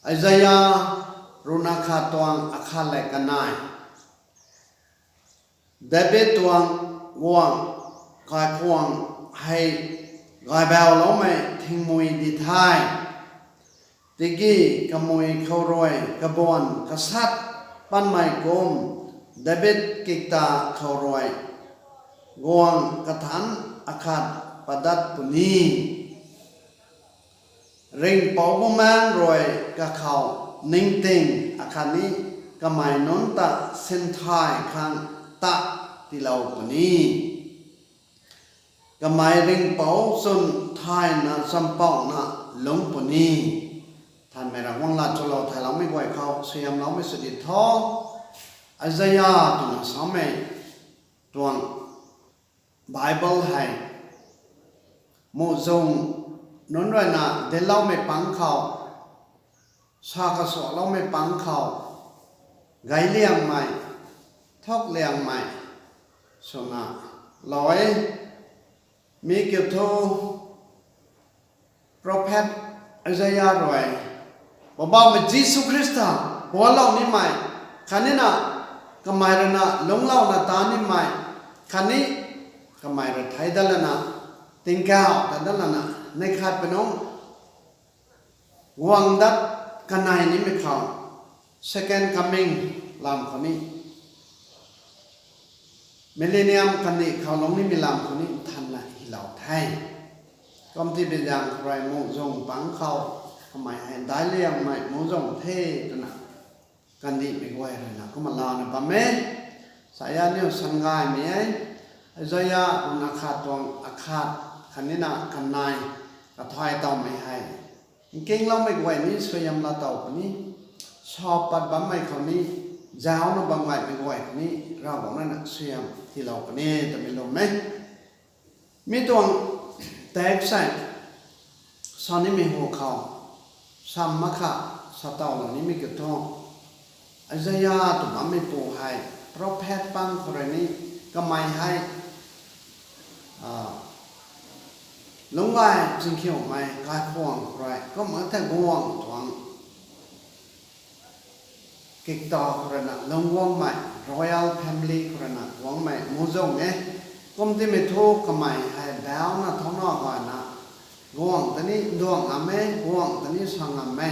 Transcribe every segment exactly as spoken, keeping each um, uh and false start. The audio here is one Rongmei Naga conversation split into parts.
Isaia ruhna khat tuang akhat lev kanei. David tuang guangc kaikhwang hei gaybauloumei thingmui di the. Tiki kamui khou rui kabuan kasat patmei kum David kikta khou rui guangc kathanc akhat padat puni. Ringhpouc Bumaengh rui kakhou ningting akhatni kamei nunc ta sinthay khang ta tiilou puni. Kamei ringhpouc chwn thayna champouna lungc puni. Thanmei Ravguangc lat chulou thayloumei guay khou suaihiamloumei sw di tho. Isaia twna samei tuang Bible hei muhzwng nunc ruina dincloumei pang khou, sa kasuakloumei pang khou, gayliangmei, thukliangmei swna lou e. Mi kiu thu prophet Isaia rui Poubauhmei Jisu Khrista pualou nimei khatnina kamei ruina lungclouna ta nimei khatni kamei rui thei dat lana, tingkauh ta dat lana, neih khat pui nungc guang dat kanei nimei khou, second coming lam khou ni, millennium kandih khou lungc nimei lam khou ni nthanna hilou the. Kumtei bizaeng khou rui muhzwng pang khou kamei hei daic liangmei muhzwng the twna kandihmei guay ruina kumna lana bam e. Saia niw sangaymei e. Isaia ruhna khat tuang akhat khatnina kanei kathay tawmei hei nkingloumei guay ni suaihiam laa tow puni. Sa pat bammei khou ni, zauna bam gaymei guay khou ni Ravguangc ruina suaihiam tiilou puni twmei lwm e. Mi tuang text hei sa nimei hu khou, sam makha sa tawlou nimei kiu thu, Isaia tw bammeipu hei prophet pang khou rui ni kamei hei lungcgay chingkhiumei kaikhwang khou rui kumna the guangc tuang kikta khou ruina lungc guangmei, royal family khou ruina guangmei muhzwng e. Kumtimei thu kamei hei bauna thauna gayna guangc ta ni nduang ngam e, guangc ta ni sa ngam e.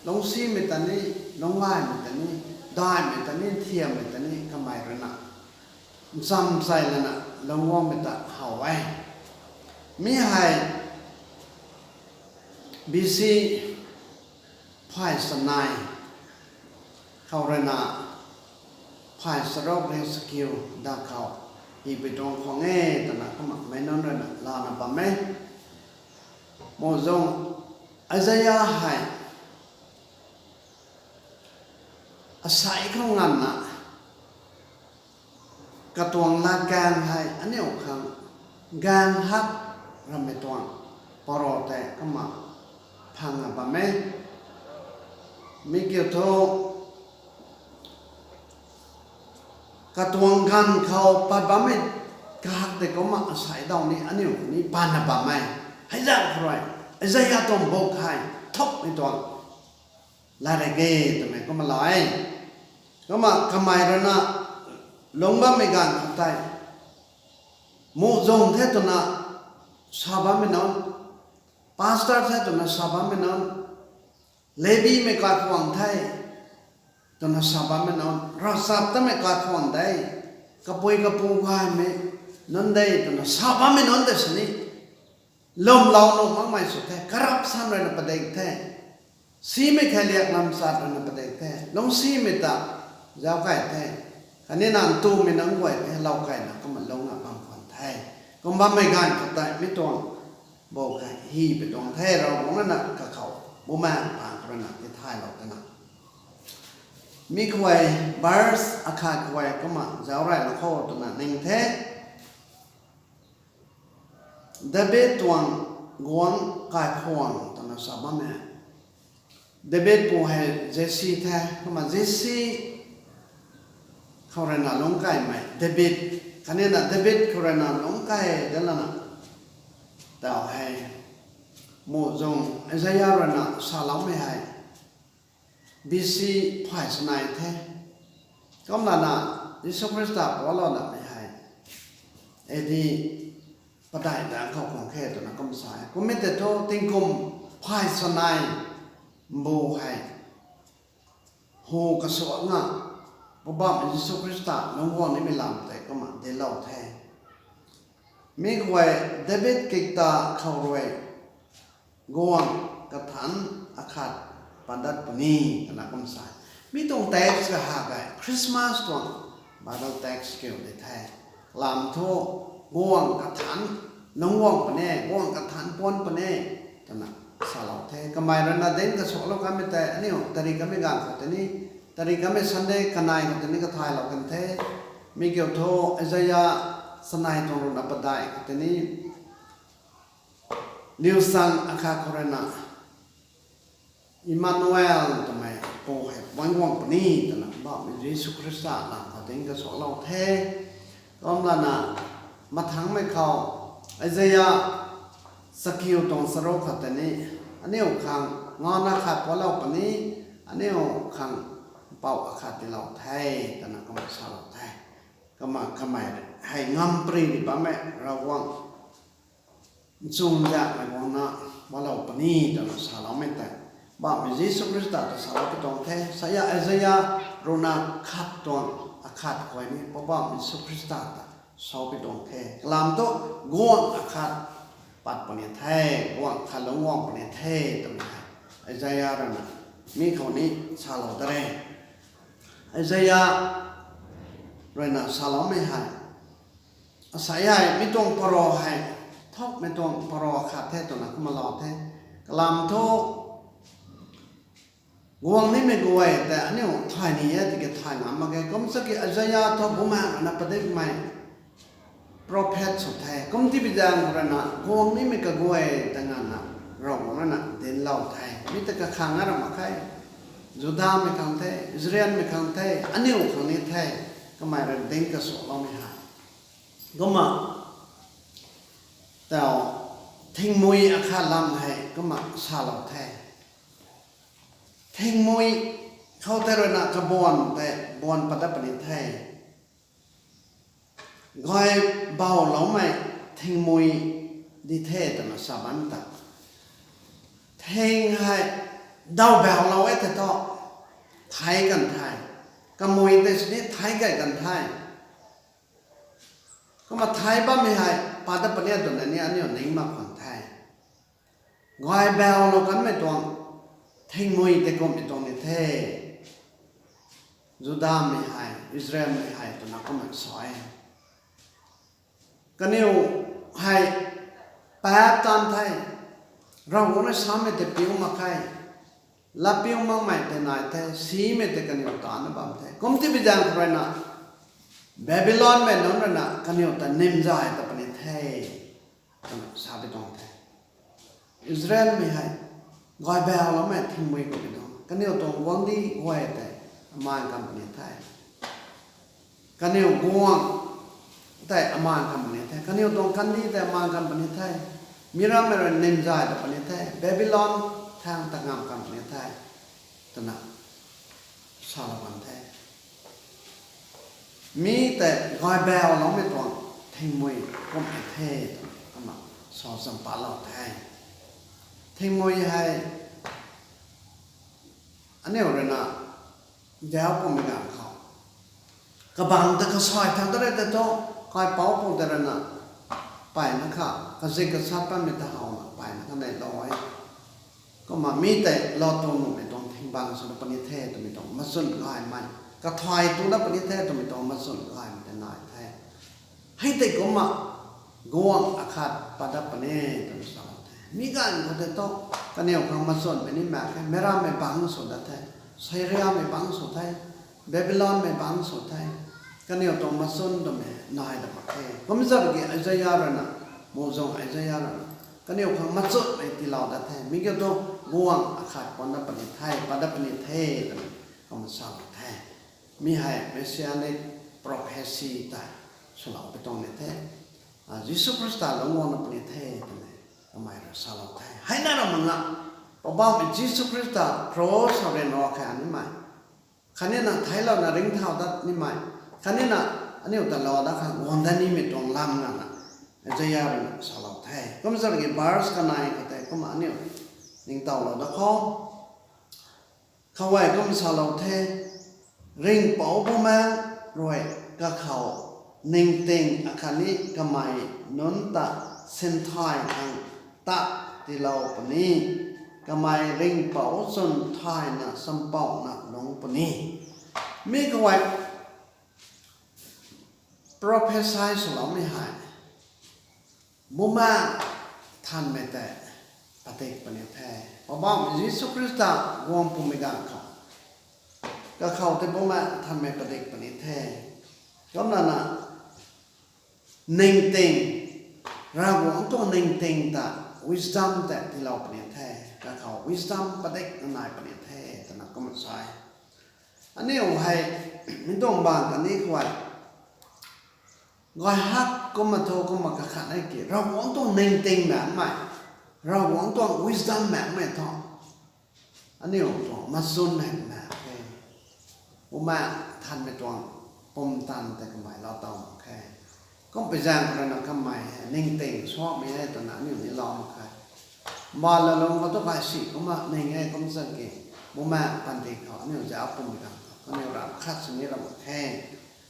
Lungcsimei ta ni, lungcgaymei ta ni, daihmei ta ni, thiammei ta ni kamei ruina ncham chai lana lungc guangmei ta how e. Mi hei B C phay chanei khou ruina phay charuk ri chakiu da khou hipui tuang khwang e twna kumna meic nunc ruina lana bam e. Muhzwng Isaia hei asei khou nganvna katuang latkaeng hei aniu khang gaeng hak ramei tuang paro tei kumna phangna bam e. Mi kiu thu katuang ganv khou pat bammei kahak tei kumna asei daw ni aniu ni panna bam e. Hei zauc khou rui Isaia tuang book hei thukmei tuang lat rey ge twmei kumna laa e. Kumna kamei ruina lungc bammei ganv khou tei muhzwng the twna sa bammei nunc, pastor the twna sa bammei nunc, Lebimei kaikhwang the twna sa bammei nunc, ravchaptatmei kaikhwang de, kapui kapu gaymei nunc de twna sa bammei nunc tei sini lwmlou nuh makmei sw the, corruption ruina padik the, simei kheiliak lamchat ruina padik the, lungcsimei ta zauc kay the, khatnina ntumei nunc guay the lou kayna kumna lungna bam khwan the. Kum bammei ganv khou tei mi tuang book hei hipui tuang the, Ravguangc ruina kakhou Bumaengh pang khou ruina tithaylou twna mi khou e, verse akhat khou e kumna zauc reylou kho twna ning the. David tuang guangc kaikhwang twna sa bammei, David pu hei Jesi the, kumna Jesi khou ruina lungc kaymei David, khatnina David khou ruina lungc kay dat lana taw hei muhzwng Isaia ruina saloumei hei B C phay sanei the. Kumlana Jisu Khrista pualou namei hei A D padeih dang khou khang khe twna kum sa e. Kummei tei thu tingkum phay sanei mbu hei hu kasuangna Poubauhmei Jisu Khrista lungc guang nimei lam tei kumna dinclou the. Mi guay David kikta khou rui guang kathanc akhat padat puni twna kum sa e. Mi tuang text kahak hei Christmas tuang Bible text kiu di the. Lam thu guang kathanc lungc guang puni, guang kathanc puan puni twna salou the. Kamei ruina dinc kasuaklou kanmei tei aniu tari kamei ganv khou tei ni, tari kamei Sunday kanei khou tei ni kathaylou kan the. Mi kiu thu Isaia sanei tuang ruhna padeih khou tei ni, liusang akhat khou ruina Emmanuel twmei pu hei puan guang puni twna Poubauhmei Jisu Khrista lam khou dinc kasuaklou the. Kumlana mathangmei khou Isaia chakiu tuang charuk khou tei ni, aniu khang nganv akhat pualou puni, aniu khang mpouh akhat tiilou the twna kumna salou the. Kumna kamei hei ngamparymei bammei Ravguangc nchumhzaenghmei guangna pualou puni twna saloumei tei Poubauhmei Jisu Khrista ta salou pi tuang the. Isaia, Isaia ruhna khat tuang akhat khou ni Poubauhmei Jisu Khrista ta sa pi tuang the. Kalam thu guang akhat pat puni the, guang khat lungc guang puni the twmei hei Isaia ruina mi khou ni salou ta re. Isaia ruina saloumei hei, asei hei mi tuang paro hei, thukmei tuang paro khat the twna kumna lou the. Kalam thu guang nimei guay tei aniu thay ni e tiki thay ngam mak ge. Kum sa ki Isaia thu bumaengh ruina padikmei prophet sw the. Kum tibi zaeng khou ruina guang nimei kaguay ta nganvna Ravguangc ruina dinclou the. Mi ta kakhang a ra mak khe. Judamei khang the, Israelmei khang the, aniu khang ni the. Kamei rui dinc kasuakloumei hei kumna tau thingmui akhat lam hei kumna salou the. Thingmui khou tei ruina kabuan tei buan padat puni the. Gay bauloumei thingmui di the twna sa bam ta, thing hei daw baulou e the thu, thei kan the. Kamui tei sini thei gay kan the. Kumna thei bammei hei padat puni twna ni aniu ning mak khwan the. Gay baulou kanmei tuang thingmui tei kumhmei tuang ni the. Judamei hei, Israelmei hei twna kumna sa e. Kaniw hei paap taanv the, Ravguangc rui samei tei piu mak khe, lat piu makmei tei nai the, simei tei kaniw taanvna bam the. Kum tibi zaeng khou ruina Babylonmei nunc ruina kaniw ta nimzay ta puni the twna sa pi tuang the. Israelmei hei gay bauloumei thingmui kumhmei tuang, kaniw tuang guangcdic guay tei amaan kan puni the. Kaniw guang tei amaan kan puni the. Kaniw tuang kandih tei amaan kan puni the. Mi rammei rui nimzay ta puni the. Babylon thangc ta ngam kan puni the twna salou kan the. Mi tei gay bauloumei tuang thingmui kumhmei the twna kumna sa champatlou the. Thingmui hei aniu ruina zauc pumei ganv khou kabangc ta kasai thangc ta rui tei thu, kaipouc pung tei ruina mpeyna kha, kazik kasat patmei ta howna mpeyna kha neilou e. Kumna mi tei lou tuang nuhmei tuang thing bang swna puni the twmei tuang machun gaymei, kathay tuna puni the twmei tuang machun gaymei tei nai the. Hei tei kumna guang akhat padat puni twna salou the. Mi ganv khou tei thu kaniw khang machunmei ni mak khe, meic rammei bangc sw dat the, Syriamei bangc sw the, Babylonmei bangc sw the. Kaniw tuang machun twmei nai dat mak khe. Kumzat ki Isaia ruina, muhzwng Isaia ruina kaniw khang machunmei tiilou dat the. Mi kiu thu guang akhat padat puni the, padat puni the twna kumna salou the. Mi hei Messianic prophecy tei swlou pi tuang ni the. Jisu Khrista lungc guangna puni the twmei kamei rui salou the. Heina ra mak nga, Poubauhmei Jisu Khrista cross khou ryanra kha nimei, khatnina theiclouna ringcthau dat nimei, khatnina aniu ta lou dat khang guang dat nimei tuang lam nana Isaia ruina salou the. Kumzat ki verse kanei khou tei kumna aniu ningtowlou dat khou, khou e kum salou the, Ringhpouc Bumaengh rui kakhou ningting akhatni kamei nunc ta sinthay khang tat tiilou puni, kamei Ringhpouc chwn thayna champouhna lungc puni. Mi khou e prophecy swloumei hei Bumaengh Nthanmei tei padik puni the. Poubauhmei Jisu Khrista guang pumei ganv khou, kakhou tei Bumaengh Nthanmei padik puni the. Kumlana ningting, Ravguangc tuang ningting ta, wisdom tei tiilou puni the. Kakhou wisdom padikna nai puni the twna kumna sa e. Aniu hei mi tuang bang kani khou e, gay hak kumna thu kumna kakhat e ki Ravguangc tuang ningting makmei, Ravguangc tuang wisdom makmei thu aniu tuang machun hei mak khe. Bumaengh Nthanmei tuang pumtan tei kamei lou taw mak khe. Kumpui zaeng khou ruina kamei hei ningting suakmei e twna aniu ni lou mak khe. Mbaanv laalung khou tu kai si kumna ning e, kumzat ki Bumaengh panty khou aniu zauc pumei ganv khou aniu ram khat sini ram mak khe.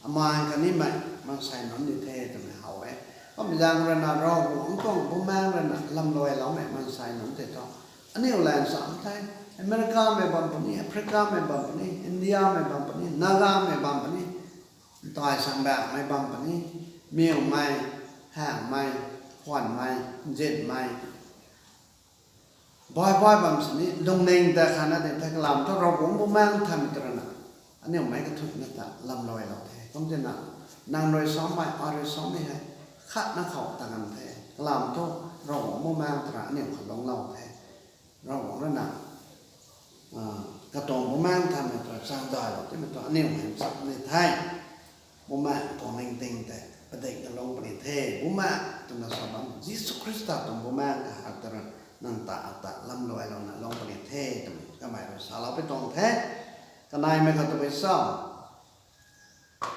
Amai kanimei maansei nunc di the twmei how e. Kumpui zaeng ruina Ravguangc tuang Bumaengh ruina lamluailoumei maansei nunc tei thu, aniu lan sam the, Americamei bam puni, Africamei bam puni, Indiamei bam puni, Nagamei bam puni, ntai sangbakmei bam puni, miwmei, haengmei, khwanmei, nzitmei, baihbaih bam sini lungning ta khatna di the. Kalam thu Ravguangc Bumaengh Nthanmei tw ruina aniu meic kathuicna ta lamluailou the. Kumtina nang rui samei, ai rui samei hei khatna khou ta kan the. Kalam thu Ravguangc Bumaengh tw rui aniu kha lungclou the. Ravguangc ruina katuang Bumaengh Nthanmei tw rui chaeng dailou timei thu aniu hei chap ni the. Bumaengh tuang ningting tei padikna lungc puni the. Bumaengh twna sa bam Jisu Khrista tuang Bumaengh kahak ta rui nang ta ata lamluailouna lungc puni the twmei kamei rui salou pi tuang the. Kaneimei khou tabui sa,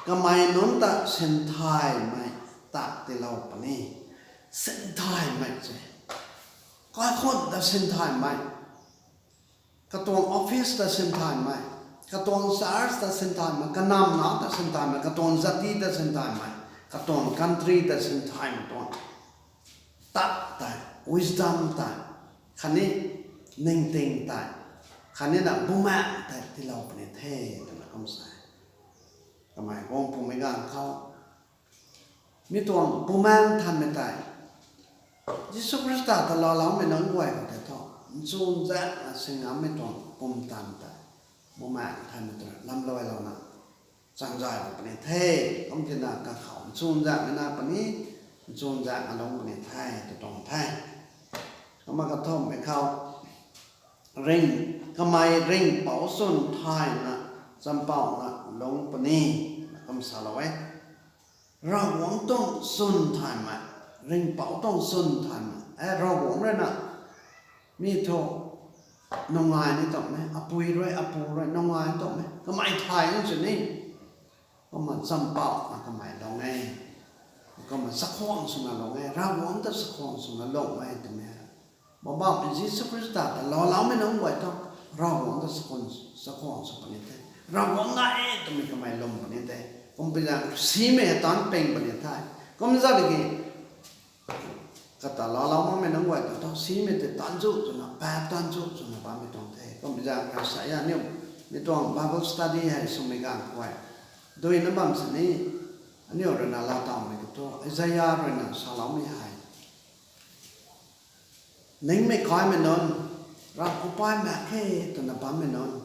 kamei nunc ta sinthaymei ta tiilou puni. Sinthaymei se, kaikhunc ta sinthaymei, katuang office ta sinthaymei, katuang church ta sinthaymei, kanamna ta sinthaymei, katuang jati ta sinthaymei, katuang country ta sinthaymei tuang tat tei, wisdom tei, khatni ningting tei, khatnina Bumaengh tei tiilou puni the twna kum sa e. Kamei guang pumei ganv khou mi tuang Bumaengh Nthanmei tei, Jisu Khrista ta laaloumei nunc guay khou tei thu nchunzaekna singammei tuang pumtan tei Bumaengh Nthanmei tw rui lamluailouna chaeng dailou puni the. Kumtina kakhou nchunzaekmei na puni, nchunzaekna lungc puni the tw tuang the. Kumna kathumhmei khou ring, kamei Ringhpouc chwn thayna champouhna lungc puni, kum salou e. Ravguangc tuang chwn thaymei, Ringhpouc tuang chwn thaymei e, Ravguangc ruina mi thu nungai ni tuang e, apui rui apu rui nungai tuang e, kamei thay ni sini, kumna champouhna kamei lung e, kumna chakhwang swna lung e, Ravguangc ta chakhwang swna lung e twmei Poubauhmei Jisu Khrista ta laaloumei nunc guay thu Ravguangc ta chakhwang, chakhwang sw puni the. Ravguangc nai e twmei kamei lwm puni the. Kumpi zaeng simei hei taanc ping puni the. Kumzat ki kata laalou makmei nunc guay ta thu simei tei taanc zu twna, paap taanc zu twna bammei tuang the. Kumpi zaeng kha sa ya niu, mi tuang Bible study hei swmei ganv khou, duina bam sini, aniu ruina laa tawmei khou thu Isaia ruina saloumei hei, ningmei kaimei nunc, Ravguangc pai mak khe twna bammei nunc,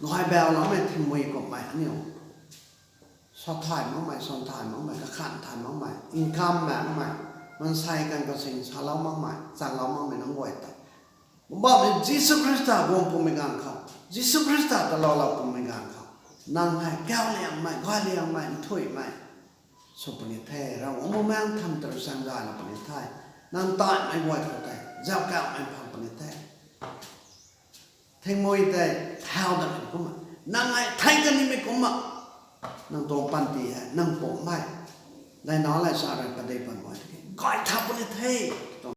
gay bauloumei thingmui kummei aniu, sa thay makmei, suan thay makmei, kakhan thay makmei, income makmei, maansei kan kasing salou makmei, changlou makmei nunc guay tei, Poubauhmei Jisu Khrista guang pumei ganv khou, Jisu Khrista ta laalou pumei ganv khou, nang hei kauliangmei, gayliangmei, nthuihmei sw puni the. Ravguangc Bumaengh Nthanmei ta rui chaeng dailou puni the. Nang taimei guay khou tei zauckauhmei phang puni the. Thingmui tei thau dat kumna, nang ai thei kanimei kumna, nang tuang panty hei nang pumc hei, dai na lai sa rui padik pan mak tiki kai thau puni the, tu